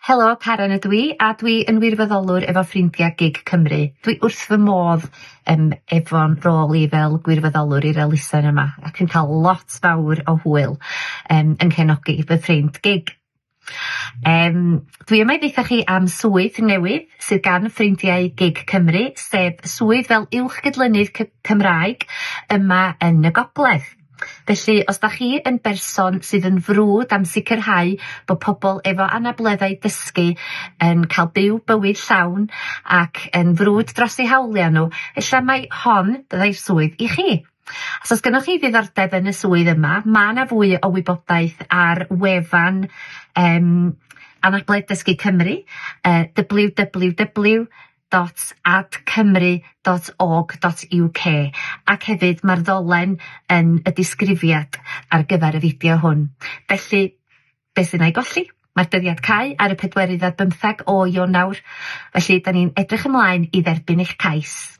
Helo, Karen ydw i, a dwi yn wirfoddolwr efo Ffrindiau Gig Cymru. Dwi wrth fy modd yym efo'n rôl i fel gwirfoddolwr i'r elusen yma ac yn cael lot fawr o hwyl yym yn cefnogi fy ffrind gig. Yym dwi yma i ddeutha chi am swydd newydd sydd gan Ffrindiau Gig Cymru, sef swydd fel uwch gydlynydd Cymraeg yma yn y Gogledd. Felly, os dach chi yn berson sydd yn frwd am sicrhau bod pobl efo anableddau dysgu yn cael byw bywyd llawn ac yn frwd dros eu hawliau nhw, ella mai hon fyddai'r swydd i chi. Os oes gynnoch chi ddiddordeb yn y swydd yma, ma' 'na fwy o wybodaeth ar wefan yym Anabledd Dysgu Cymru, yy www dot adcymru dot org dot uk ac hefyd mae'r ddolen yn y disgrifiad ar gyfer y fideo hwn. Felly, be sy'n ei golli? Mae'r dyddiad cau ar y pedwerydd ar bymtheg o Ionawr, felly 'da ni'n edrych ymlaen i dderbyn eich cais.